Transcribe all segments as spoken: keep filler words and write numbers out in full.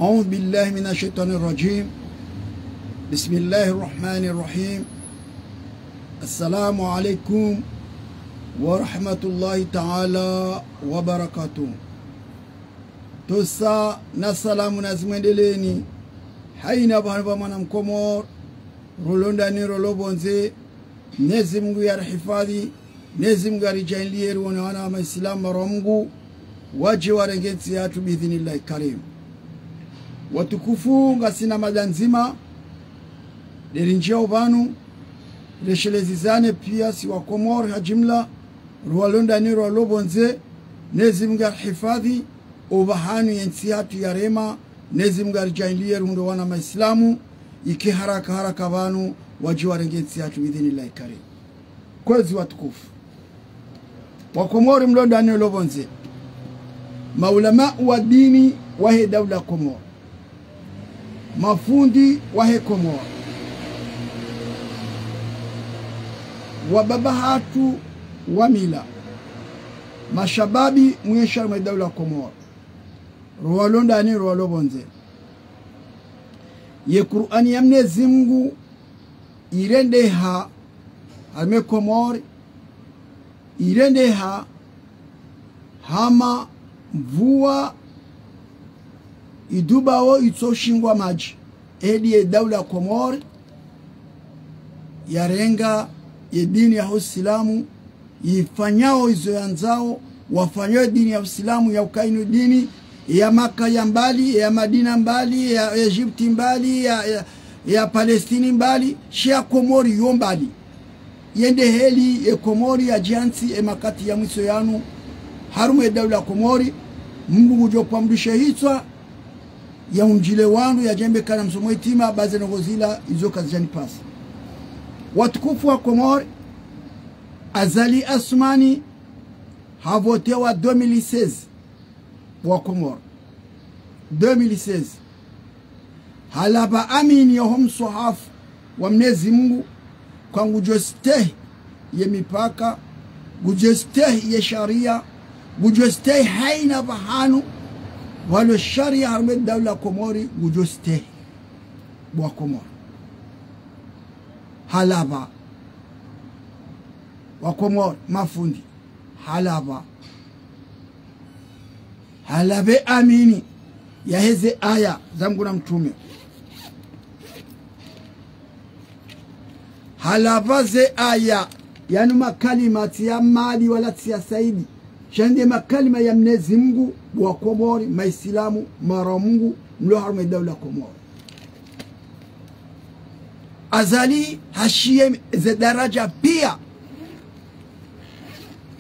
أعوذ بالله من الشيطان الرجيم. بسم الله الرحمن الرحيم. السلام عليكم ورحمة الله تعالى وبركاته. Ntsontsa na salamu nazimwendeleeni, hayina pvahanu pvwa mwana mkomori, rolo ndani rolo pvondze, Mnyezi Mungu yarihifadhi, Mnyezi Mungu yaridjaanliye riwone wana wa maislamu marwa Mungu, wadje warenge ntsi yahatru biidhinillahi karim. Watukufu, ngasina mada ndzima, nde rindjiao pvanu, reshelezane piya si wakomori ha jimla, rwalo ndani rwalo pvondze, Mnyezi Mungu yarihifadhi, opvahanu ye ntsi yahatru yarema, Mnyezi Mungu yaridjaanliye rihundre wana maislamu, yike haraka haraka pvanu, wadje warenge ntsi yahatru biidhinillahi karim. Kwezi watukufu, wakomori mlo ndani mlo pvondze, maulama wa dini wahe daula Komori, mafundi wahe Komori, wababa hatru wa mila, mashababi mwenshi harumwa daula Komori, rwalo ndani rwalo pvondze. Ye Kur'ani ya Mnyezi Mungu irendeha harumwa Komori, irendeha hama mvua idubao itsoshingwa madji. Edi ye daula Komori yarenga ye dini ya usilamu, yifanyao izo yandzao, wafanyao dini ya usilamu ya ukainu dini ya Maka ya mbali, ya Madina mbali, ya Egypte mbali, ya, ya, ya Palestine mbali, sha ya Komori yo mbali. Yende heli ye Komori ya djantsi ye makati ya mwiso yanu, harumwa ye daula Komori, mndru ngudjo pvamdushe hitswa, ya undjile wandru ya djambe kana msomo itima, baze ndrongoo zila izo kazidjanipasa. Watukufu wa Komori, Azali Assoumani havotewa deux mille seize, wa Komori. Deux mille seize. Halapva amini yaho mswahafu wa Mnyezi Mungu, ka ngudjo stehi ye mipaka, ngudjo stehi ye sharia, ngudjo stehi hayina pvahanu pvwalo sharia harumwa daula Komori, ngudjo stehi. Wa Komori. Halapva. Wa Komori, mafundi. Halapva. Halapva amini yaheze aya za Mungu na mtrume. Halapva ze aya, yanu makalima tsi ya Madi wala tsi ya Saidi. Sha nde makalima ya Mnyezi Mungu, wa Komori, maislamu, marwa Mungu, mlo harumwa daula Komori. Azali hashiye ze daraja piya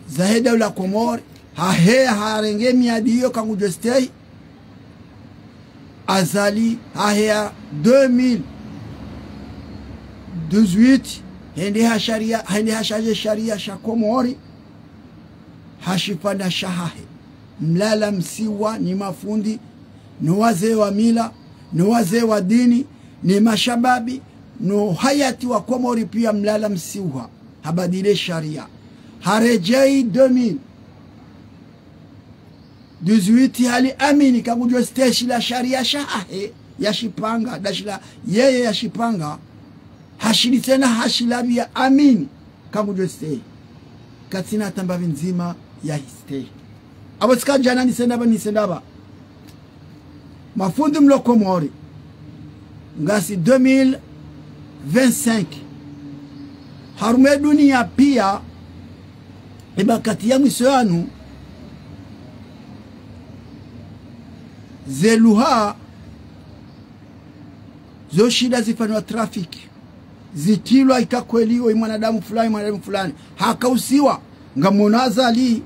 zahe daula Komori, haheya harenge miadi iyo ka ngudjo stehi. Azali haheya deux mille dix-huit, hende ha sharia, hende hashandje sharia sha Komori, hashifanya shahahe. Mlala msiwa ni mafundi, no wazee wa mila, no wazee wa dini, ni mashababi, no hayati wa Komori piya mlala msiwa. Habadili sharia. Haredjei deux mille dix-huit, hali amini ka ngudjo stehi shila sharia shahahe yashipanga, nda shila yeye yashipanga. Hashili tsena hashilapviya amini ka ngudjo stehi. Katsina tamba pvi ndzima ya histehi. Apvo tsika djana nisendapva, nisendapva. Mafundi mlo Komori. Ngasi deux mille vingt-cinq. Harumwa dunia piya, ye makati ya mwiso yanu, ze luha zo shinda zifanywa trafic, zitilwa ika kweli oyi mwanadamu fulani, mwanadamu fulani. Hakausiwa, ngamwono Azali,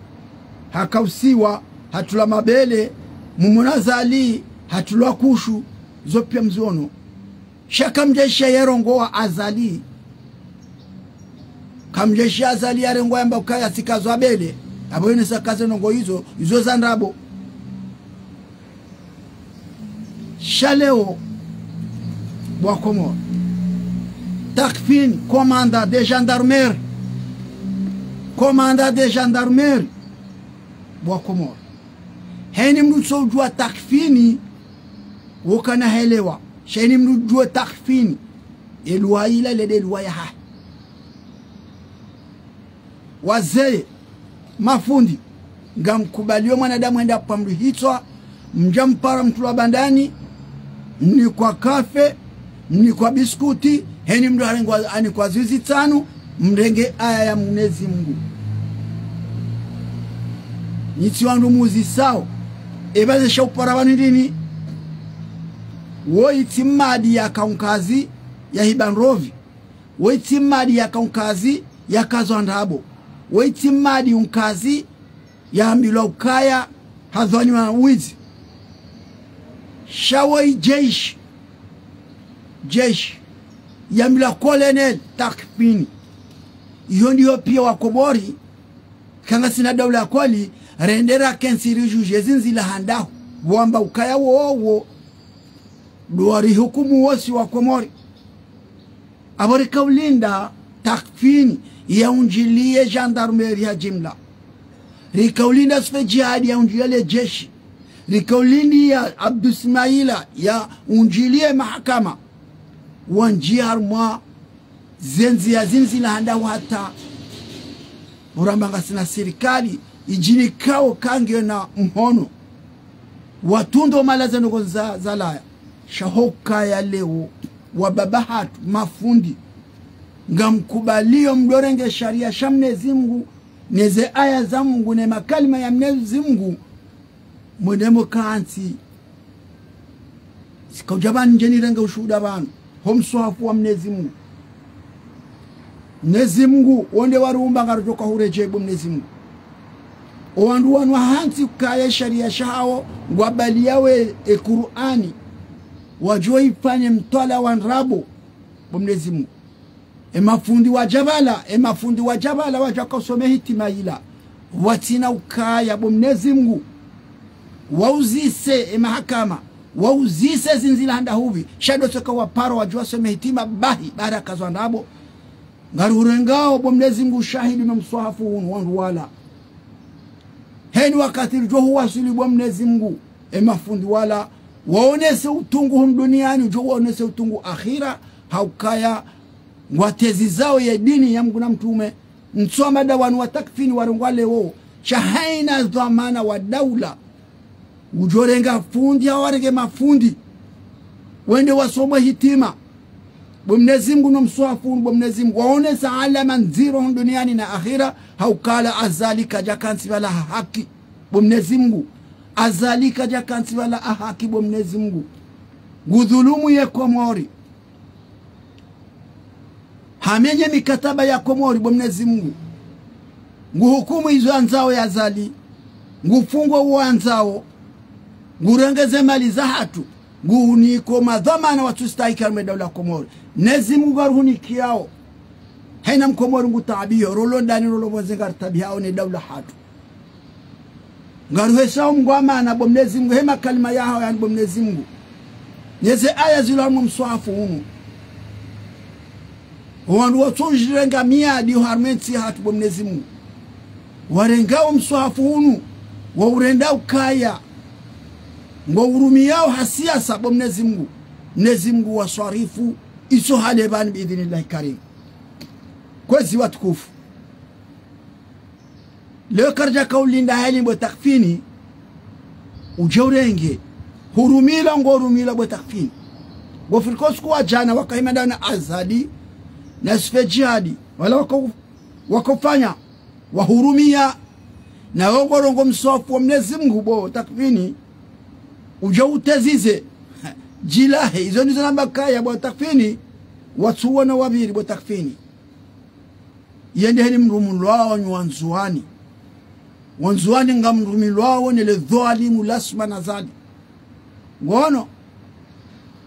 hakausiwa, hatulwa mabele, mumwono Azali, hatulwa kushu, zo piya mziono. Sha kamdjashiya yerongowa Azali. Kamdjashiya Azali yarongowa yamba ukaya tsikazwa bele. Apvo yinu sakaze ndrongoo izo, izo za ndrabo. Sha leo, wa Komori. Takfini, commandant de gendarmerie. Commandant de gendarmerie. Wa Komori. Heni mndru tso udjuwa takfini, Wokana helewa, sha heni mndru djuwe takfini. Eluwa ila lede luwa yahahe. Wazee, mafundi, ngamkubaliyo mwanadamu hende hapvwa mndru hitswa, mdja mpara mtulwa bandani, mnikwa kafe, mnikwa biskuti, heni mndru harengwa, anikwa ziwi zitsanu, mrenge aya ya Mwenyezi Mungu. Nyi tsi wandru muzisao, eba ze sha upara pvanu ndrini, wo itsi Mmadi yaka unkazi, yahiba ndrovi. Wo itsi Mmadi yaka unkazi, yakazwa ndrabo. Wo itsi Mmadi unkazi, yahambilwa ukaya, hazwani wa wizi. Sha wo i jeshi, jeshi, yahambilwa colonel takfini. Iyo ndiyo piya wa Komori, kanga sina daula ya kweli, rende rakentsi ridjudje zindzila handahu. Wamba ukaya wowo, ndo warihukumu wosi wa Komori. Apvo rikaulinda takfini yaundjiliye gendarmerie ya jimla. Rikaulinda Sfe Jihadi yaundjiliye le jeshi. Rikaulinda ya Abdu Ismaila yaundjiliye mahakama. Wandjiya harumwa zendziya zindzila handa wata. Uramba ngasina sirikali, idjinikao kangiyo na mhono. Watunda omala zendrongo za, zalaya. Sha hukaya leo, wababa hatru, mafundi, ngamkubaliyo mdorenge sharia sha Mwenyezi Mungu, neze aya za Mungu, ne makalima ya Mwenyezi Mungu, mwende mkantsi. Sikaudja pvanu ndje nirenge ushuhuda pvanu ho mswahafu wa Mwenyezi Mungu. Mwenyezi Mungu, wo nde wariumba, ngarudjoka huredjei bo Mwenyezi Mungu. Owandru wanu wahantsi ukaya sharia shahawo, ngwabaliyawo e Kur'ani, wadjo ifanye mtwalaa wa ndrabo, bo Mwenyezi Mungu. Emafundi wadja pvala, emafundi wadja pvala wadja wakasome hitima ila. Watsina ukaya bo Mwenyezi Mungu. Wauzise emahakama, wauzise zindzila handa hupvi, sha ndo tsoka waparo wadjuwa some hitima bahi, baada kazwa ndrabo. Ngarihurengao bo Mwenyezi Mungu shahidi no mswahafu unu wandru wala. Heni wakati ridjo huwaswili bo Mwenyezi Mungu, emafundi wala, waonese utungu hunu duniani, udjo waonese utungu akhira, haukaya ngwatezizao ye dini ya Mungu na mtrume, ntswa mada wanu wa takfini warengwa leo, sha haina dhwamana wa daula udjorenga fundi, hawarenge mafundi, wende wasome hitima, bo Mwenyezi Mungu no mswahafu unu, bo Mwenyezi Mungu, waonesa alama ndziro hunu duniani na akhira, haukala Azali kadja kantsi pvala ha haki, bo Mwenyezi Mungu. Azali kadja kantsi pvala ha haki, bo Mwenyezi Mungu. Ngudhulumu ye Komori. Hamenye mikataba ya Komori, bo Mwenyezi Mungu. Nguhukumu izo andzao ya Azali. Ngufungo uwo andzao. Ngurenge ze mali za hatru. Nguhuniko madhwamana watsu stahiki harumwa daula Komori. Mwenyezi Mungu ngaruhunikiyao. Haina Mkomori ngutaabiho, rolo ndani, rolo pvondze, ngaritaabihao ne daula hatru. Ngaruhesao Mungu amana, bo Mwenyezi Mungu, he makalima yahawo yanu, bo Mwenyezi Mungu. Neze aya zilo harumwa mswahafu unu. Owandru watsu udjirenga miadi oharumwa entsi hatru, bo Mwenyezi Mungu. Warengao mswahafu unu, waurenda ukaya, ngwaurumiyao ha siasa, bo Mwenyezi Mungu. Mwenyezi Mungu waswarifu, iso hale pvanu biidhinillahi karim. Kwezi watukufu. Leo karidja kaulinda heli bo takfini, udje urenge. Hurumilwa ngorumilwa bo takfini. Bo firiko usiku wa djana wakahima ndawo na Azali, na Sfe Jihadi. Wala wako, wakofanya, wahurumiya, na wo ngorongo mswahafu wa Mwenyezi Mungu bo takfini, udje utezize. Djilahe, izo ndizo namba kaya bo takfini, watsuwona wapviri bo takfini. Yende heni mrumilwao nyi Wandzuwani. Wandzuwani ngamrumilwao nele dhwalimu la Assoumani Azali. Ngono,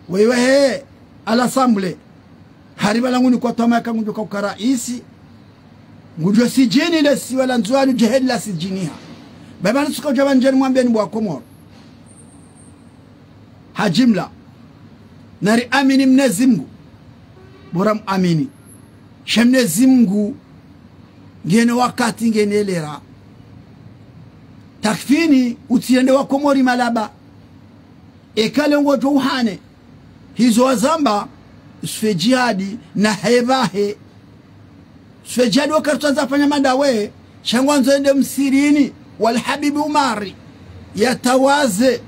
wewe he, à l'Assemblée. Hari pvala ngunikwa twamaya ka ngudjo kauka raisi. Ngudjo sijini le siwa la Ndzuwani, udje heli la sijiniha. Baba nisuka udja pvanu ndjeni mwambeni bo wa Komoro. Ha jimla. Nari amini Mwenyezi Mungu. Bora muamini. Sha Mwenyezi Mungu, ngena wakati, ngena lera. Takfini, utsirende wa Komori malaba. Eka le ngodjo uhane, hizo wazamba, Sfe Jihadi na hepvahe. Sfe Jihadi wakati wandza fanya madawe, sha ngwandzo yende msihirini, wa Alhabibi Umari, yatawaze,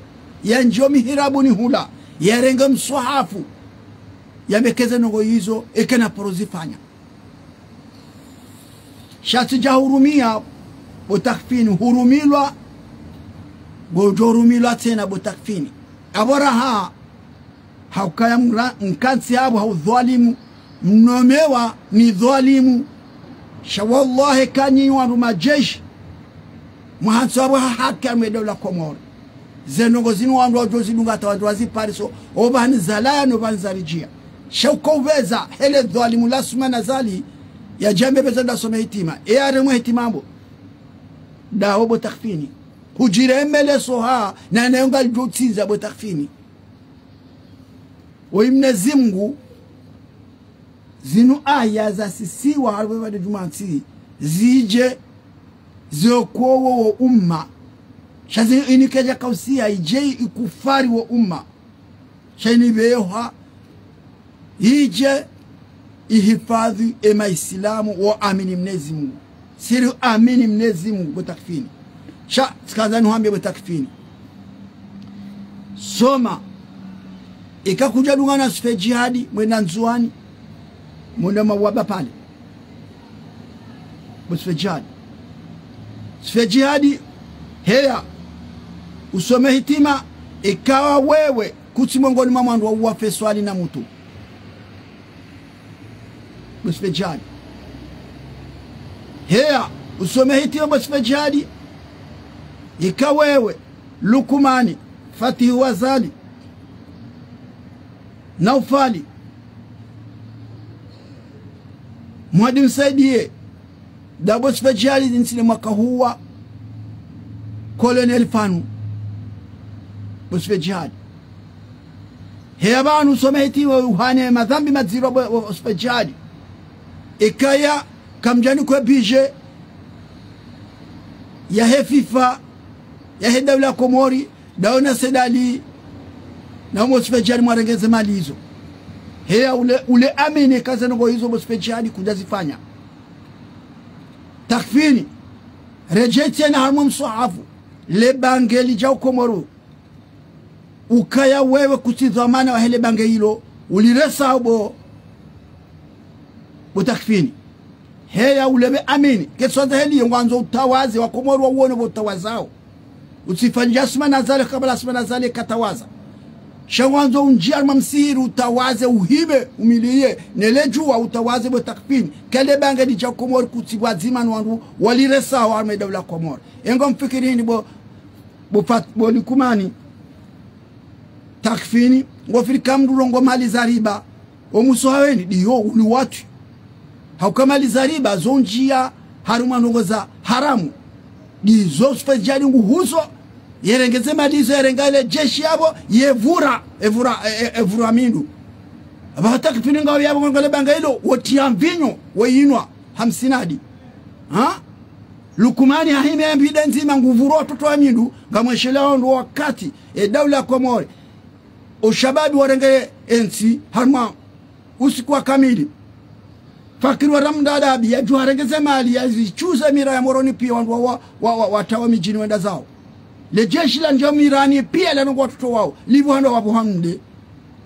yandjiye mihirabuni hula, yarenge mswahafu, yambe eka ze ndrongoo izo, eka na paro zifanya. Sha tsi dja hurumia bo Takfini, hurumilwa, ngodjo hurumilwa tsena bo Takfini. Apvo raha, haukaya mra-, mkantsi apvo ha udhwalimu, mnomewa ni dhwalimu. Sha wallahi eka nyinyi wandru majeshi, mwahantsi apvo ha haki harumwa daula Komori. Ze ndrongoo zinu wandru wadjo zidunga hata wandru wazipariso, opvanu zalawa no pvanu zaridjia. Sha uka upveza, hele dhwalimu la Assoumani Azali, yadjambe pveza nda some hitima. E haremwa hitima apvo. Ndawo bo Takfini. Hudjiremele soha, na nayo ngalidjo tsindza bo Takfini. Woyi Mnyezi Mngu, zinu aya zasisiwa harumwa pvandre djumantsi, zidje ziokowe wo umma. Sha zinu ini kedja kausiya idje ikufari wo umma. Sha ini pveha idje ihifadhwi e maislamu wo amini Mnyezi Mngu. Siri amini Mnyezi Mngu bo Takfini. Sha, tsikandza nihwambie bo Takfini. Soma. Ika kudja dungana Sfe Jihadi, mwenda Ndzuwani, mwenda mawaba pvale. Bo Sfe Jihadi. Sfe Jihadi, heya, usome hitima, ikawa wewe, kutsi mwengoni mwa mwandru wa uwa Feswali na Mutu. Bo Sfe Jihadi. Heya, usome hitima bo Sfe Jihadi. Ika wewe, Lukumani, Fatihu Azali, Naufali, Mwadi Msaidiye, nda bo Sfe Jihadi ntsi ne mwaka huwa Colonel Fanu. Bo Sfe Jihadi. Heya pvanu usome hitima uhane madhambi madziro bo, bo Sfe Jihadi. Ikaya kamdjani kwe budget yahe FIFA, yahe daula Komori, ndawo na Said Ali, na bo Sfe Jihadi mwarenge ze mali izo. Heya ule, ule amini eka ze ndrongoo izo bo Sfe Jihadi kudja zifanya. Takfini, redjei tsena harumwa mswahafu, le bange lidja Komori. Ukaya wewe kutsi dhwamana wahe le bange ilo, uliresa apvo, bo Takfini. Heya ulebe amini, ketswandza heli ye ngwandzo utawaze, wa Komori wawone pvo utawazao. Utsifanyishe Assoumani Azali, kabla Assoumani Azali katawaza. Sha ngwandzo undjie harumwa msihiri utawaze, uhibe, umiliye, ne le djuwa utawaze bo Takfini. Kele bange lidja Komori kutsi pvwadzima no wandru, waliresao harumwa daula Komori. Engo mfikiri hindri bo, bo Fat-, bo Lukumani. Takfini, ngofikiri ka mndru urongoa mali za riba, o mwiso haweni, ndiyo, uli watwi. Hauka mali za riba, zo ndjia harumwa ndrongoo za haramu. Ndizo Sfe Jihadi nguhuzo, yerenge ze mali izo, yerenga le jeshi yapvo, yevura, evura, e, e, evura mindru. Apvaha Takfini ngawo yapvo ngale bange ilo, wotia mvinyo, woyinwa, hamsinadi. Ha? Lukumani hahime mbide ndzima nguvuro watoto wa mindru, ngamweshelea wo ndo wakati, e daula Komori. O shababi warenge entsi harumwa usiku wa kamili. Fakiri wa Ramdadabi yadjuha harenge ze mali yazichuze mira ya Moroni pia wandru wa, wa, wa, wa, watawa midjini wenda zao. Le jeshi la ndjo mirani pia larongoa watoto wao. Livu hando wapvo hamde.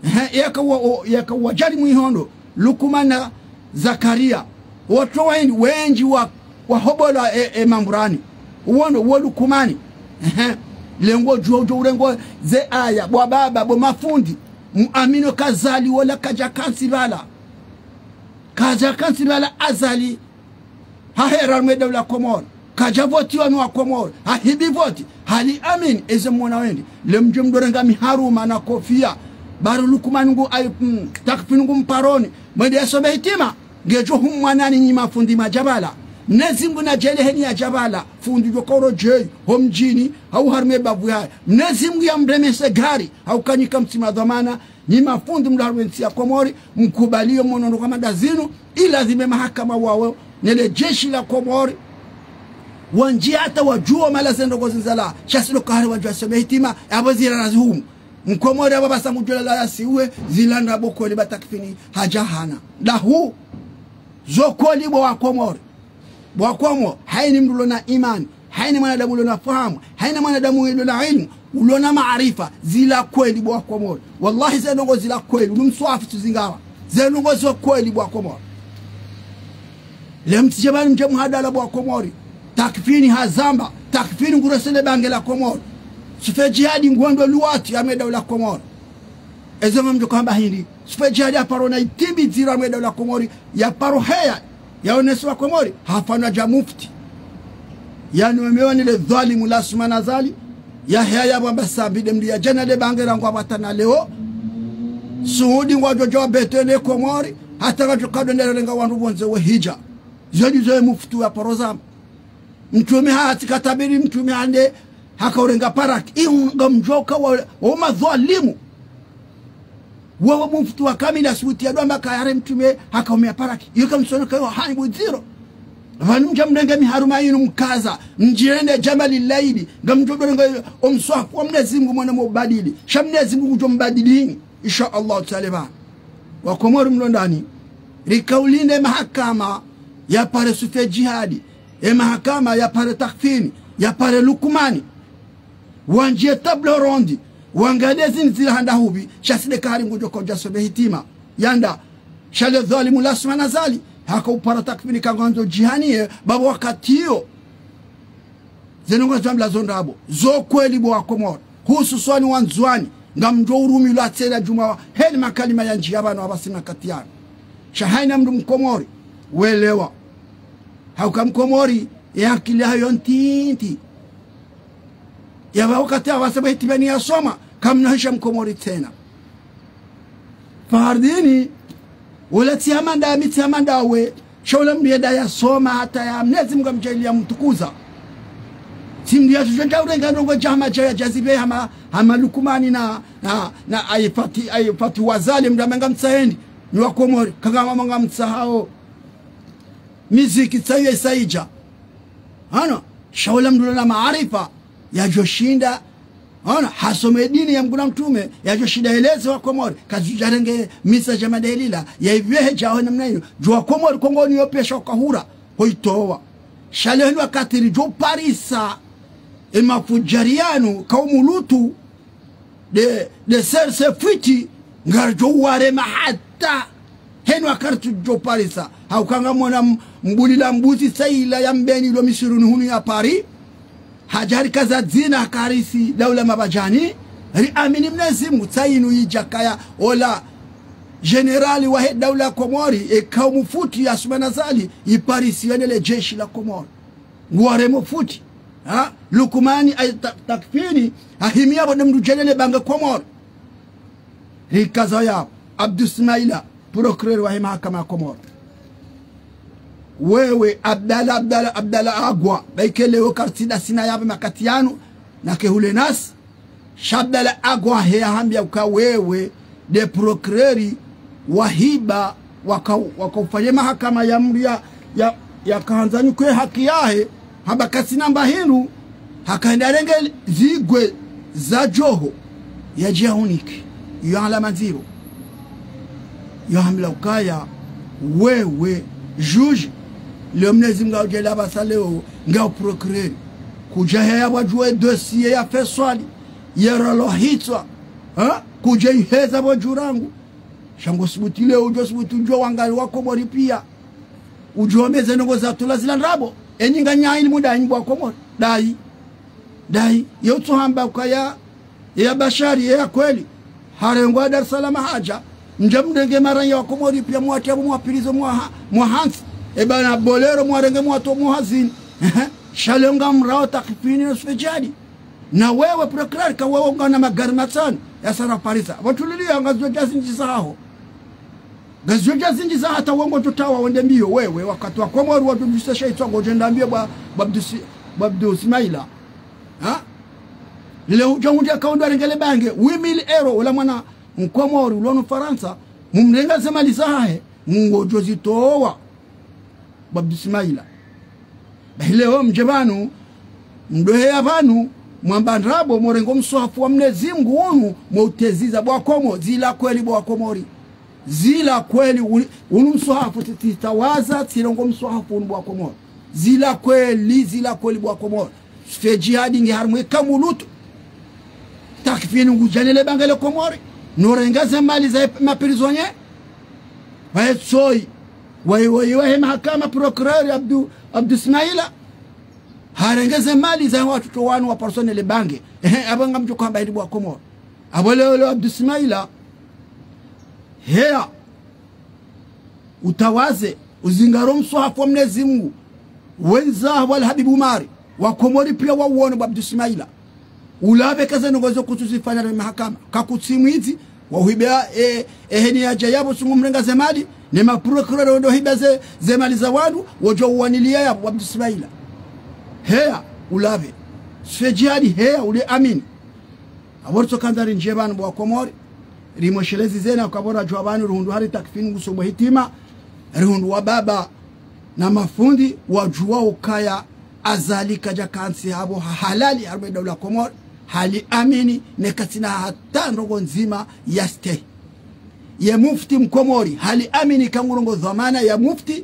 Ehe, yaka wa, o, yaka wa jari mwihondo. Lukumani na Zakaria. Watoto wa hindri wendji wa, wahobola e, e mamburani. Uwondo, uwo Lukumani. Ehe. Lengo djuwa udjo urengo ze aya. Bo baba, bo mafundi. Muamino kazali wola kadja kantsi pvala. Kadja kantsi pvala Azali. Hahera harumwa daula Komori. Kadja votiwa no wa Komori. Hahibi voti. Hali amini. Eze mwona wendi. Le mdjo mdorenga miharuma na kofia. Baro Lukumani ngu ayi, mm, Takfini ngu mparoni. Mwende yasome hitima. Ngedjo humwanani nyi mafundi madjabala. Mnyezi Mngu nadjeleheni ya djabala. Fundi djo kauro djeyi. Ho mdjini. Hau harumwa bavu yaye. Mnyezi Mngu yamremese gari. Hauka nyi ka mtsi madhwamana. Nyi mafundi mlo harumwa entsi ya Komori, mkubaliyo mwono ndo kama ndazinu, ilazimu mahakama wawo, ne le jeshi la Komori, wandjie hata wadjuwe mala ze ndrongoo zindzala, sha si ndo kahari wadjuwa some hitima, yapvo zira na zihumu. Mkomori apvo pvasa ngudjo lala yasiwe, zila ndrabo kweli ba Takfini hadja hana. Ndahu, zo kweli bo Wakomori. Bo Wakomori, hayina mndru ulona imani, hayina mwanadamu ulona fahamu, hayina mwanadamu ulona ilmu, ulona maarifa, zila kweli bo Wakomori. Wallahi, ze ndrongo zila kweli, unu mswahafu tsu zingawa. Ze ndrongo zo kweli bo Wakomori. Le mtsidje pvanu mdje muhadala bo Wakomori. Takfini hazamba, Takfini ngurosele bange la Komori. Sufe Jihadi ngwendo luwatu ya mwe daula Komori. Ezo ngamdjo hamba hindri. Sufe Jihadi haparo na itimbi ndziro ya mwe daula Komori, yaparo heya, yaonese Wakomori, hafanywa dja mufti. Yanomewa ni le dhwalimu la Assoumani Azali, yaheya yapvo amba Sambi nde mndru yadja na le bange rangu apvasa na leo. Suudi ngwadjo djo wa betene Komori, hata ngadjo kado nde renga wandru pvondze we hidja. Zo ndizo ye mufti yaparo zamba. Mtrume hatsi katabiri mtrume hende hakaurenga paraki. Iyo ngamdjo ka wa, wa madhwalimu. Wawo mufti wa kamili asubuti yadjo amba kayare mtrume hakaumia paraki. Iyo kamsono kayo haibu ndziro. Pvanu mdja mrenge miharuma yinu mkaza. Mdjirende Djamali Laili. Ngamdjo dorenga omswahafu wa Mnyezi Mngu mwana mubadili. Sha Mnyezi Mngu ngudjo mbadili. Insha Allah Taala pvanu. Wakomori mlondani. Rikaulinde mahakama yapare Sufe Jihadi. E mahakama yapare Takfini. Yapare Lukumani. Wandjiye table ronde, wangaliye zinu zila handa hupvi, sha si nde kahari ngudjo kodja sobe hitima. Yanda, sha le dhwalimu la Assoumani Azali, hakaupara Takfini kangandzo djihaniye, baba wakati iyo. Ze ndrongo zambwa zo ndrabo, zo kweli bo Wakomori, hususwani Wandzuwani, ngamdjo urumilwa tsena djumwa, heli makalima yandjiya pvanu apvasa na kati yanu. Sha hayina mndru Mkomori, welewa. Hauka Mkomori, ye akili hayo ntiti. Yapvo wakati apvasa pvo hitima ni yasoma, kamna hisha Mkomori tsena. Fahardini, ula tsi hama nda mi tsi hama ndawe, sha ula mndru yenda yasoma hata ya Mnyezi Mngu amdjaaliya mtukuza. Tsi mndru yatsu djo dja urenga ndrongo dja hama dja ya djazibe hama, hama Lukumani na, na, na aifati, aifati wazale mndru amba ngamtsahendi, ni Wakomori, kanga mama ngamtsahao. Miziki tsayo isaidja. Hana, sha ula mndru ulona maarifa, yadjo shinda. Hana, hasome dini ya Mngu na mtrume, yadjo shinda yeleze Wakomori, kazidja renge misa dja madelila, ya ipvehe djaho namna iyo, djo Wakomori kongoni yo pesha ukahura, hoitowa. Sha le hindru wakati ridjo parisa, e mafudjari yanu, kaumu Lutu, nde, nde serse fwiti, ngaridjo uwarema hata. Henu wakati ridjo parisa. Hauka ngamwona m-, mbulila mbuzi tsaila ya Mbeni lo misiruni hunu ya Paris. Hadja harikaza dzina hakarisi daula mabadjani. Riamini Mnyezi Mngu tsainu idjakaya ola. Jenerali wahe daula ya Komori, e kaumu fwiti ya Assoumani Azali, iparisi yene le jeshi la Komori. Nguwaremo fwiti. Ha? Lukumani ay ta-, Takfini, hahimiya pvo nde mndru djelele bange Komori. Rikaza yapvo, Abdou Smaila, procureur wahe mahakama ya Komori. Wewe, Abdallah, Abdallah, Abdallah Agwa, baike leo kartsi nda sina yapvo makati yanu, nake hule nasi, sha Abdallah Agwa heya hambia uka wewe nde procureur wahiba waka-, wakaufanya mahakama ya mndru ya, ya, yakahandza nyukwe haki yahe, hamba kasina mba hindru, hakaenda renge zigwe za djoho, yadje yahunike, iyo alama ndziro. Yo hambila ukaya, wewe, juge, leo Mnyezi Mngu audjele apvasa leo, nga procureur. Kudja heya pvwadjuwe dossier ya Feswali, yeralo hitswa, ha? Kudja iheza pvo dju rangu. Sha ngo subuti leo, udjo subuti udjo wangari Wakomori piya. Udjo meze ndrongo za tula zila ndrabo. Enyi nganyani muda nyi bo Wakomori. Ndayi. Ndayi. Ye utso hamba ukaya, ye ya Bashari, ye ya kweli. Harengwa Dar es Salaam hadja. Mdje mrenge maranya Wakomori piya mwatria pvo mwa prison mwaha-, mwahantsi. Eba na Bolero mwarenge mwatria pvo mwahazini. Ehe. Sha leo ngamrao Takfini no Sufe Jihadi. Na wewe procureur ka wewe ungana magari matsanu ya sara parisa. Pvo tulili ya ngazidjo dja zindji zaho. Ngazidjo dja zindji za hata we ngodjo tawa wende mbiyo wewe wakati Wakomori wadjo djuse sha itswa ngodjo enda mbiyo bo, bo Abdou Si-, bo Abdou Smaila. Ha? Leo udja undja kaundwa rengele bange, huit mille euros, ula mwana Mkomori, ulo hunu Farantsa, mumrenga ze mali zahahe, ngodjo zitowa. Bo Abdou Smaila. Bahi leo mdje pvanu, mdoheya pvanu, Mwamba ndrabo, mwarenga o mswahafu wa Mnyezi Mngu unu, mwauteziza bo wa Komori, zila kweli bo wa Komori. Zila kweli, unu, unu mswahafu tsi, tsitawaza, tsirenga o mswahafu unu bo wa Komori. Zila kweli, zila kweli bo wa Komori. Swift Djihadi nge harimwa e kamulutu. Takfin ngudjo ne le bange le Komori. Norenga ze mali za e maprisonnier. Waye tsoyi. Waye, waye, waye mahakama procureur Abdou, Abdou Smaila. Harenge ze mali za watoto wanu wa personne le bange. Ehe, abo ngamdjo hamba hindri bo wa Komori. Abo leo leo Abdou Smaila. Heya. Utawaze, uzingaro mswahafu wa Mnyezi Mngu. Wendza wa Al Habib Umari. Wa Komori pia wauone bo Abdou Smaila. Ulapve ka ze ndrongoo zo kutsuzifanya ne mahakama. Ka kutsi mwidzi, wahuiba, e, e heni yadja yapvo sungu mrenga ze mali, ne maprocureur wendo hiba ze, ze mali za wandru, wodjo uwanilia yapvo, bo Abdou Smaila. Heya, ulapve. Swift Djihadi, heya, uli amini. Abo ritsokandza rindjie pvanu bo wa Komori, rimweshelezi zena kabora djuwa pvanu rihundru hari Takfin ngusomo hitima, rihundru wababa na mafundi wadjuwa ukaya Azali kadja kantsi hapvo ha halali harimwa e daula Komori, hali amini ne katsina hata ndrongoo ndzima ya stehi. Ye mufti Mkomori, hali amini ka ngurengo dhwamana ya mufti,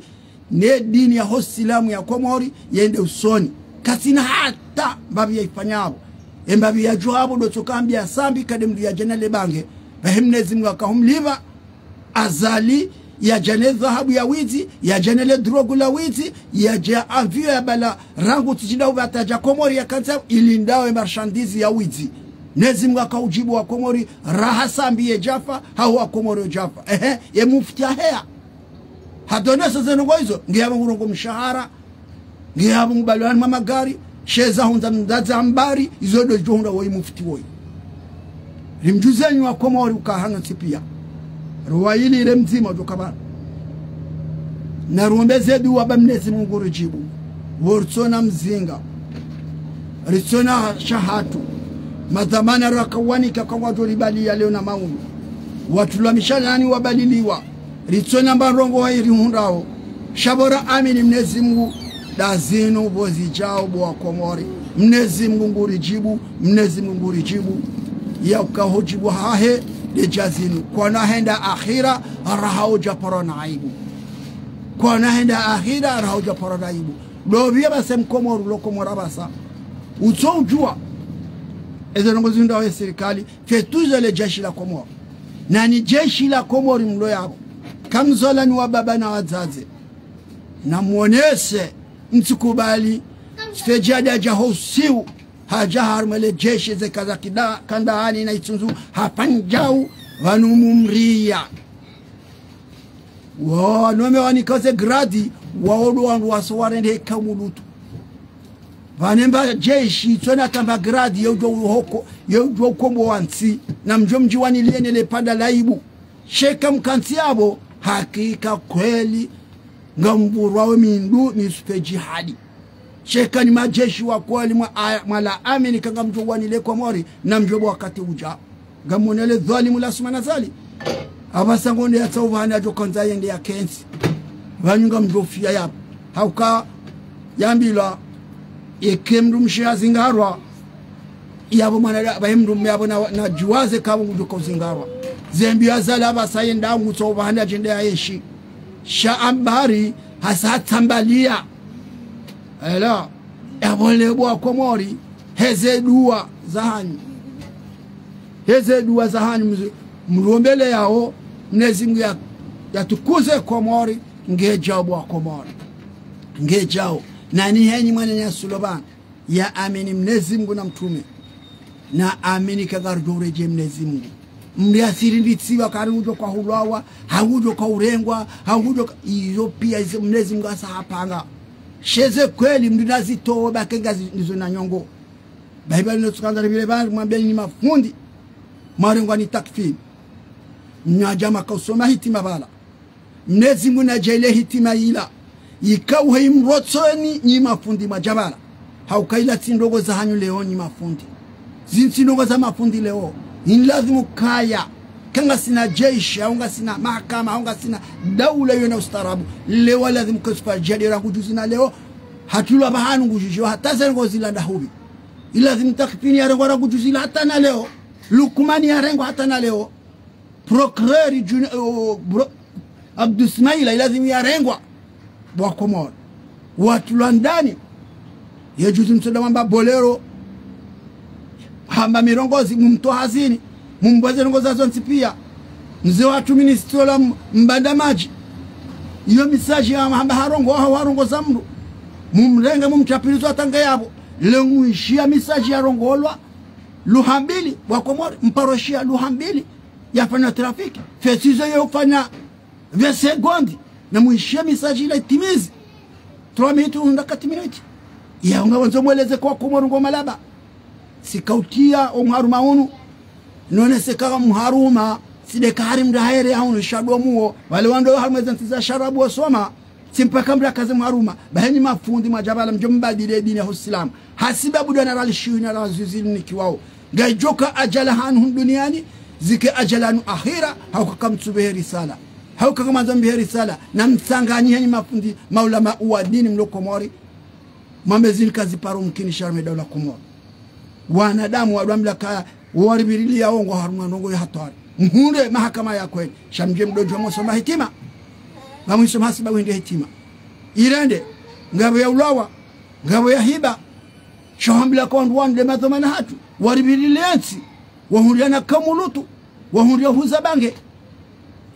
ne dini ya ho Usilamu ya Komori yende usoni. Katsina hata mbapvi ya ifanya hapvo. E mbapvi yadjo hapvo ndo tsoka hambia Sambi kade mndru yadja ne le bange. Bahi Mnyezi Mngu akahumlipva. Azali, yadja ne dhahabu ya widzi, yadja ne le drogue la widzi, yadja avion ya bala rangu tsidjinda upvata yadja Komori yakantsi hapvo, ili ndawe marchandise ya widzi. Mnyezi Mngu akaudjibu wa Komori, raha Sambi ye djafa, hau wa Komori yo djafa. Ehe, ye mufti aheya. Hadonesa ze ndrongoo izo, nge yapvo ngurengo mshahara, nge yapvo ngubalwani mwa magari, she za hundza mdzadze ambari, izo ndo zidjo hundra woyi mufti woyi. Rimdjuze nyi wa Komori uka hanga ntsi pia. Ruwa ili ile mdzima udjo kabara. Na ruombe ze duwa ba Mnyezi Mngu ridjibu. Wo ritsona mzinga. Ritsona shahatru. Madhwamana rakawanika ka ngwadjo libaliya leo na maunu. Watulwa mishalani wabaliliwa. Ritsona mba ndrongoo wayi rihundrao. Sha bo ra amini Mnyezi Mngu, nda zinu pvo zidjao bo wa Komori. Mnyezi Mngu nguridjibu, Mnyezi Mngu nguridjibu. Ya uka ho djibu hahe, nde dja zinu. Kwana henda akhira, raha udja paro na aibu. Kwana henda akhira, raha udja paro na aibu. Ndo pvia base Mkomori, ulo Komori apvasa. Utso udjuwa. Eze ndrongoo zihundrao ye sirikali, fetuze le jeshi la Komori. Na nyi jeshi la Komori mlo yapvo. Kamzola nyi wababa na wadzadze. Na mwonese, mtsikubali, Swift Djihadi hadja ho usiu, hadja harumwa le jeshi ze kaza kida, kandahani na itsundzu, hapvandjau, pvanu mumriya. Wa, nome wanika ze grade, wao ndo wandru waso warende kamulutu. Pvane mba jeshi, itsona tamba grade, yo udjo uhoko, yo udjo ukombowa ntsi, na mdjo mdjiwanilie ne le panda la aibu. Sheka mkantsi yapvo, hakika kweli, ngamburwawo mindru ni Swift Djihadi. Sheka ni majeshi wa kweli mwa, a, mwala amini ka ngamdjo wanilia Komori, na mdjo bo wakati udja. Ngamonele dhwalimu la Assoumani Azali. Apvasa ngo nde yatsaha upvahana yadjo kandza yende yakentsi. Pvanu ngamdjo fiya yapvo. Hauka yambilwa, eke mndru mshe hazingarwa, yapvo mwana da, pvahe mndru mme yapvo na, na djuwaze kapvo ngudjo ka uzingarwa. Ze mbio Azali apvasa yenda ngutso upvahana yadjende yaenshi. Sha ambari hasa hatsambaliya. Ela, yapvo leo bo wa Komori, heze duwa zahanyu. Heze duwa zahanyu mzi-, mrombele yao, Mnyezi Mngu ya, yatukuze Komori, ngedjao bo wa Komori. Ngedjao. Na nyi henyi mwananya Suloban, ya amini Mnyezi Mngu na mtrume. Na amini ka ngarudjo uredjei Mnyezi Mngu. Mri asiri nditsiwa kari ngudjo ka hulwawa, ha ngudjo ka urengwa, ha ngudjo ka, iyo pia izo Mnyezi Mngu hasa hapanga. Sheze kweli mri nazitowe ba ke ngazi, nizo na nyongo. Bahi pvanu no tsukandza ripvire pvanu mwambe nyi mafundi. Mwarengwa ni Takfin. Mnyadjama ka usoma hitima pvala. Mnyezi Mngu nadjaanlie hitima ila. Ikao heyi mrotsoni nyi mafundi mwadja pvala. Hauka ila tsi ndrongoo zahanyu leo nyi mafundi. Zinu tsi ndrongoo za mafundi leo. Ini lazimu kaya. Ka ngasina jeshi, hau ngasina mahakama, hau ngasina daula yo na ustaarabu. Leo lazimu ka Swift Djihadi rangu juzi na leo. Hatulwa pvahanu ngudjudjuwa, hata ze ndrongoo zila nda hupvi. Ilazimu takfini yarengwa rangu juzi ila hata na leo. Lukmani yarengwa hata na leo. Procureur Jun-, o, bro-, Abdou Smaila ilazimu yarengwa. Bo Wakomori. Watulwa ndani. Ye juzi msoda wamba Bolero. Hamba mirongozi, mumtowa hazini. Mumbweze ndrongoo zahe zontsi pia. Mze watru ministre ola m-, mbanda madji. Iyo message ya hamba harongoa, ha, harongoza mndru. Mumrenge, mumtsapirizwa hata nge yapvo. Leo mwishiya message yarongolwa. Lugha mbili, bo Wakomori, mparo shiya lugha mbili. Yafanya trafic. Fesizo yo fanya vingt secondes. Na mwishiya message ila itimizi. Trois minutes, unda quatre minutes. Ya, unga wandzo mweleze kwa Komori ngo malaba. Sika utiya omharuma unu. None seka mharuma. Side ka hari mndru hahere ya unu sha ndo muo. Wale wandro harumwa eze ntsi za sharabu wasoma. Tsi mpaka mndru akaze mharuma. Bahi nyi mafundi mwadja pvala mdjo mbadili ye dini ya Usilamu. Hasibabu ndo na ralishiwi na razizi linikiwao. Ngayidjoka ajali hanu hunu duniani, zike ajali hanu ahira, hauka kamtsubehe risala. Hauka kamwandzo mbehe risala, na mtsanganyihe nyi mafundi maulama wa dini mlo Komori. Mwambe zini kaziparo mkini sha harumwa daula Komori. Wanadamu wadwambila kaya, waribirili ya wongo harumwa ndrongoo ya hatwari. Mhundre mahakama ya kweli, sha mdje mdodjo mwasoma hitima. Ngamwisoma hasibabu hindri hitima. Irende, ngapvo ya ulawa, ngapvo ya hiba. Sha hambila kwa wandru wanu nde madhwamana hatru, waribirili ye ntsi, wahundriana kamulutu, wahundria huza bange.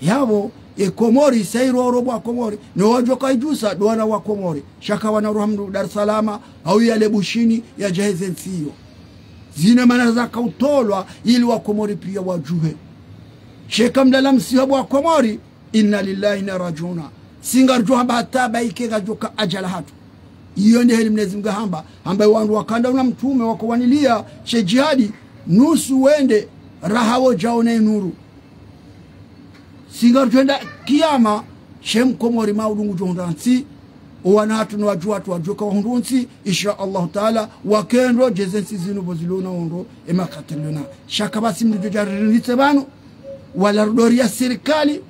Yapvo, ye Komori, sa iroro bo Wakomori, no wadjoka idjusa, ndo wana wa Komori. Sha ka wana ruhamdu Dar es Salaam, hau yale Bushini, yadja heze ntsi iyo. Zina mana zaka utolwa, ili Wakomori pia wadjuhe. Sheka mlala msiha bo Wakomori, إنا لله وإنا إليه راجعون. Si ngaridjo hamba hata baike ngadjoka ajali hatru. Iyo nde heli Mwenyezi Mungu hamba, hamba wandru wakandra una mtrume wako waniliya, she jihadi, nusu wende, raha wo djaone nuru. Si ngaridjo enda kiyama, she Mkomori maudu ngudjo hundra ntsi, owana hatru no wadjuhu watru wadjoka wahundru ntsi, insha Allahu Taala, wakendro, djeze ntsi zinu pvo zilo na ondro, e makatili na. Sha ka basi mndru djo dja ririnitse pvanu, wala rudori ya sirikali,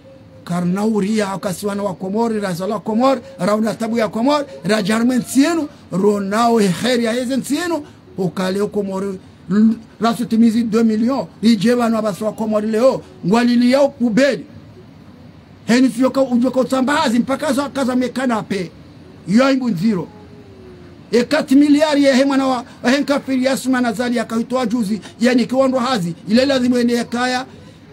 karina uria haka si wana wa Komori, razalwa Komori, raona tabu ya Komori, radja harumwa entsi yinu, ronao ye kheri ya heze ntsi yinu, ukale o Komori, l-, rasutimizi deux millions, ridje pvanu abasi wa Komori leo, ngwaliliyao poubelle. Heni fiyo ka udjoka utsamba hazi, mpaka zo kaza mekana pe. Yo imbu ndziro. E quatre milliards ye he mwana wa, he nkafiri ya Assoumani Azali yakahitowa juzi, yanikiwa ndo hazi, ile lazimu yende yakaya,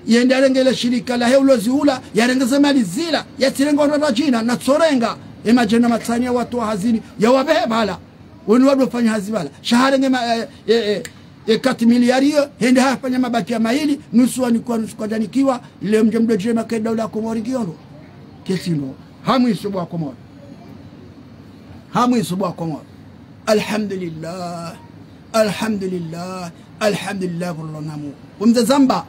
yende yarenge le shirika lahe ulozi ula, yarenge ze mali zila, yatsirenge ondro radjina, na tsorenga, e madjana matsanu ya wandru wa hazini, yawabehe pvala. Wenu wandru wafanya hazi pvala. Sha harenge ma, e, e, e, e quatre milliards iyo, hende hafanya mabaki ya mayili, nusu wanikiwa, nusu kwadjanikiwa, leo mdje mdodjire makaya daula ya Komori ngiyo ndro. Ketsi ndro. Ha mwiso bo Wakomori. Ha mwiso bo Wakomori. Alhamdulillah. Alhamdulillah. Alhamdulillah, pvo rilo namu. Umze zamba.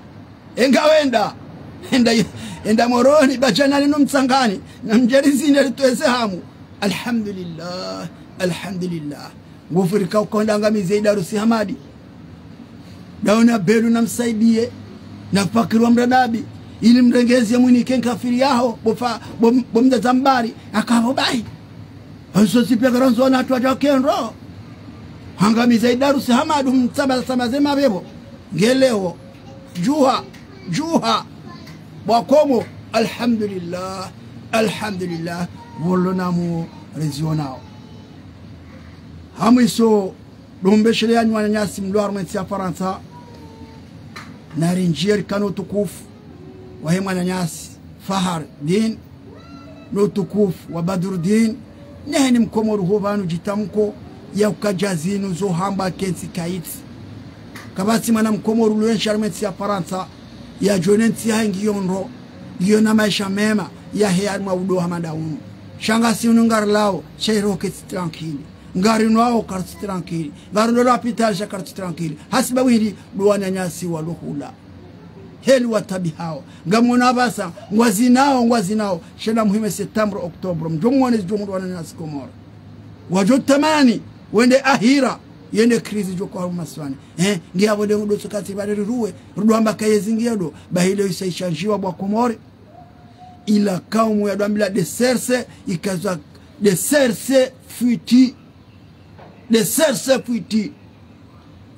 Enga wenda. Enda, enda Moroni, Badjanani no Mtsangani. Na mdjeri zinde litweze hamu. Alhamdulillah. Alhamdulillah. Ngufurika ukonda ngamize Idarusi Hamadi. Ndaona belu na msaidiye. Na fakiri wa mradabi. Ili mrengeze mwinike nkafiri yaho. Bo fa, bo, bo mdza zambari. Akapvo bahi. Anso sipia karanzo wana hatru wadja wakendro. Hangamiza Idarusi Hamadi mtsamba tsamba ze mabepvo. Ngeleo. Djuha. Djuha. Bo Wakomori. Alhamdulillah. Alhamdulillah. Pvo rilo namu rizionao. Ha mwiso, ndo mbeshele yanyu wananyasi mlo harumwa entsi ya Farantsa. Na rindjie rikana utukufu wahe mwananyasi Fahar Din, no utukufu wa Badrudin, ne heni Mkomori ho pvanu djitamko ya uka dja zinu zo hamba kentsi kaitsi. Kapvatsi mwana Mkomori ulo enshi harumwa entsi ya Farantsa, yadjo ne ntsi yahe ngiyo ndro, ngiyo na maesha mema, yahe harumwa udo hama nda unu. Sha ngasi unu ngarilao, sha iro ketsi tranquille. Ngarinwao kartsi tranquille. Ngarindro lapitali sha kartsi tranquille. Hasibabu hindri ndo wananyasi walo hula. Heli watabihao. Ngamwona apvasa, ngwazinao, ngwazinao. Sha na muhime septembre, octobre. Mdjo mwone zidjo mdru wananyasi Komori. Wadjo tamani, wende ahira, yende crise djo kwa maswani. Eh, ngiya pvo nde mdru tsu katsi pvale riruwe, rudwamba kayezi ngiya ndo, bahi leo isa ishanjiwa bo Wakomori. Ila kaumu ya dwambila de serse, ikazwa de serse futi. De serse futi.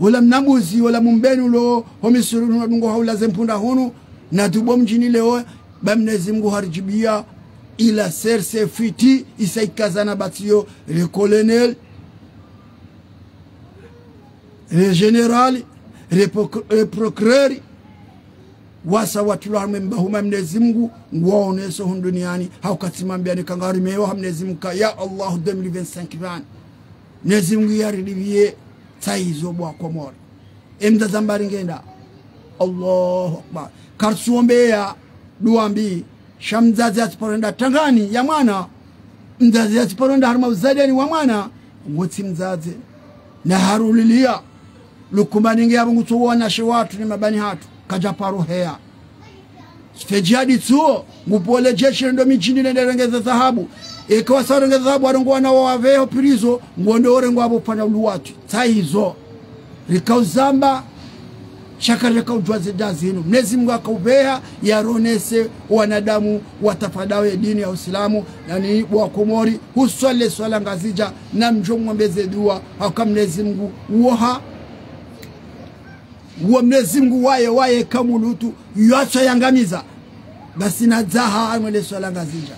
Wola mnambuzi, wola mumbeni ulo, ho Misri hunu wadungo haula ze mpunda hunu, na tubo mdjini leo, ba Mnyezi Mngu haridjibiya, ila serse fiti, isa ikazana batiyo, le colonel, le général, le proc-, le procureur, wasa watulwa harumwa mba huma Mnyezi Mngu, ngwaoneso hunu duniani, hauka tsi mambiyani ka ngarimewa ha Mnyezi Mngu ka, ya Allah, deux mille vingt-cinq vani. Mnyezi Mngu yaridhibiye, tsa izo bo wa Komori. E mdzadze amba ringenda. Allahu Akbar. Karisuombeya, dua mbi, sha mdzadze yatsiparenda tangani ya mwana. Mdzadze yatsiparenda harumwa uzadeni wa mwana. Ngotsi mdzadze. Na haruliliya. Lukumani nge yapvo ngutso wanashe watru ni mabani hatru. Kadja paro heya. Sifedji hadi tsuo, ngupvo le jeshi lendo midjini lende renge ze dhahabu. Eka wasa renge dhahabu, warongowa na wawaveho prison, ngondo orengwa apvo pvana uluwatwi. Tsa izo. Rikauzamba, sha karikaudjuwa ze dazi inu. Mnyezi Mngu akauveha, yaronese wanadamu watafadao ye dini ya Usilamu, na ni bo wa Komori, huswali swala Ngazidja, na mdjo mwombe ze dua, hauka Mnyezi Mngu, woha, wo Mnyezi Mngu waye, waye kamulutu, yatso yangamiza. Basi na dzaha amwe le swala Ngazidja.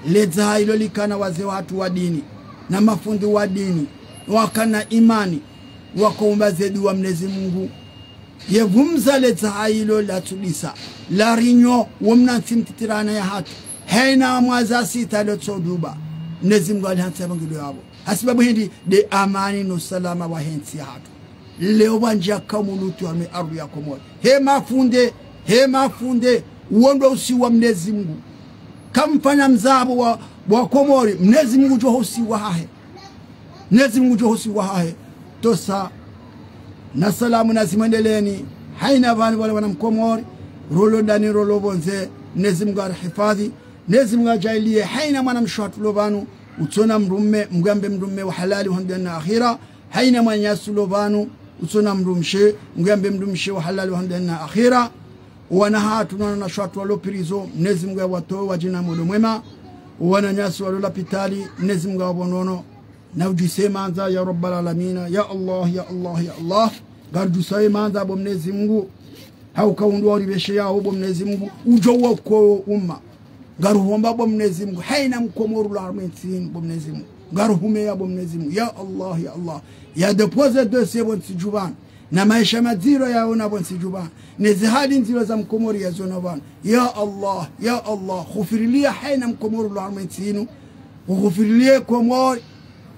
Le dzaha ilo likana wazee watru wa dini, na mafundi wa dini, wakana imani, wakoumba ze dua Mnyezi Mngu. Ye vumza le dzaha ilo latsudisa, larinyo, wo mna ntsi mtitirana ya hatru. Haina mwaza sita lo tsoduba. Mnyezi Mngu alihantsi ya bangilo yapvo. Hasibabu hindri, nde amani no salama wa he ntsi ya hatru. Leo wandjia kamulutu harumwa e ardhwi ya Komori. He mafunde, he mafunde, uwo ndo usiwa Mnyezi Mngu. Kamfanya mzapvo wa, wa Komori, Mnyezi Mngu ngudjo usiwa hahe. Mnyezi Mngu ngudjo usiwa hahe. Tosa, na salamu na zimwendeleni. Haina pvanu wale wana Mkomori, rolo ndani, rolo pvondze, Mnyezi Mngu arihifadhi. Mnyezi Mngu ajaliye, haina mwana mshe hatru lo pvanu, utsona mdrume, Mngu yambe mdrume wa halali hunu duniani na akhira. Haina mwananyasi lo pvanu, utsona mdrumshe, Mngu yambe mdrumshe wa halali hunu duniani na akhira. Wana hatru na wanashe watru walo prison, Mnyezi Mngu yawatowe wadje na moyo mwema. Wananyasi walo lapitali, Mnyezi Mngu yawapvo nono. Na udjuse mandza ya Rabbal Alamina, ya Allah, ya Allah, ya Allah. Ngaridjusawo ye mandza bo Mnyezi Mngu. Hauka undru wa uripveshe yawo bo Mnyezi Mngu, udjo woko umma. Ngaruhomba bo Mnyezi Mngu, haina Mkomori ulo harumwa e ntsi inu bo Mnyezi Mngu. Ngaruhumeya bo Mnyezi Mngu, ya Allah, ya Allah. Ya déposer dossier pvo ntsi dju pvanu. Na maesha madziro yaona pvo ntsi dju pvanu. Ne ze hali ndziro za Mkomori yaziona pvanu. Ya Allah, ya Allah, ghufiriliya haina Mkomori ulo harumwa e ntsi inu. Ughufiriliye Komori.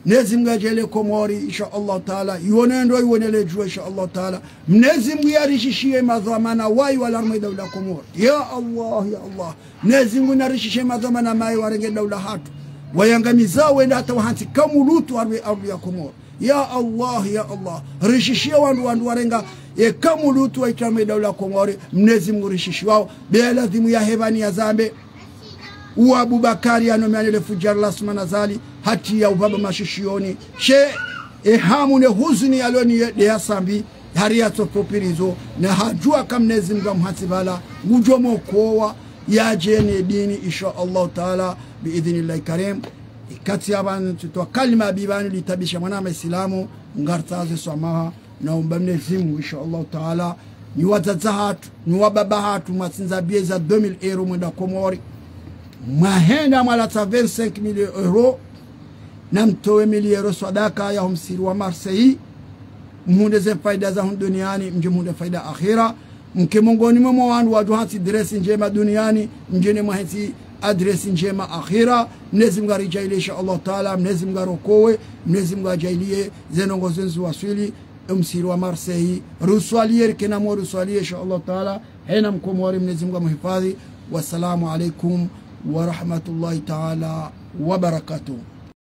Mnyezi Mngu ajaliye Komori, insha Allah Taala, iwone ndo, iwone le djuwa, insha Allah Taala. Mnyezi Mngu yarishishiye madhwamana wayi walo harumwa e daula Komori. Ya Allah, ya Allah. Mnyezi Mngu narishishiye madhwamana mayi warenge daula hatru. Wayangamiza wende hata wahantsi kamulutu harumwa e ardhwi ya Komori. Ya Allah, ya Allah. Rishishiye wandru, wandru warenga ye kamulutu waitra harumwa e daula Komori. Mnyezi Mngu rishishiwawo. Be ya ladhimu ya hevani ya zambe. Uwa Abubakari yano mianele fujari la Sumana Zali, hati ya upvaba mashishioni. She, e hamu ne huzuni yalo naye nde ya Sambi, hari yatsopvo prison, na hadjuwa ka Mnyezi Mngu amhantsi pvala, ngudjo mokowa, yadje ne dini, insha Allah Taala, bi idhnillahi karim. Ikati ya pvanu tsutowa kalima bi pvanu litabisha mwana Msilamu, ngaritsaho ze swamaha, na umba Mnyezi Mngu, insha Allah Taala, nyi wadzadze hatru, nyi wababa hatru, mwatsindza biye za deux mille euros mwenda Komori. Mwahenda mwalatsa vingt-cinq mille euros, na mtowe mille euros swadaka ya ho msihiri wa Marseille. Mhundre ze faida za hunu duniani, mdje mhundre faida akhira. Mke mongoni mwe wandru wadjo hantsi adresse ndjema duniani, mdje ne mwahantsi adresse ndjema akhira. Mnyezi Mngu aridjaliye, insha Allah Taala, Mnyezi Mngu arokowe, Mnyezi Mngu ajaliye, ze ndrongoo zinu ziwaswili. Msihiri wa Marseille, ruswaliye, rikena mo ruswaliye, insha Allah Taala, haina Mkomori Mnyezi Mngu amuhifadhi. Wassalamu alaikum wa rahmatullahi taala wa barakatuh.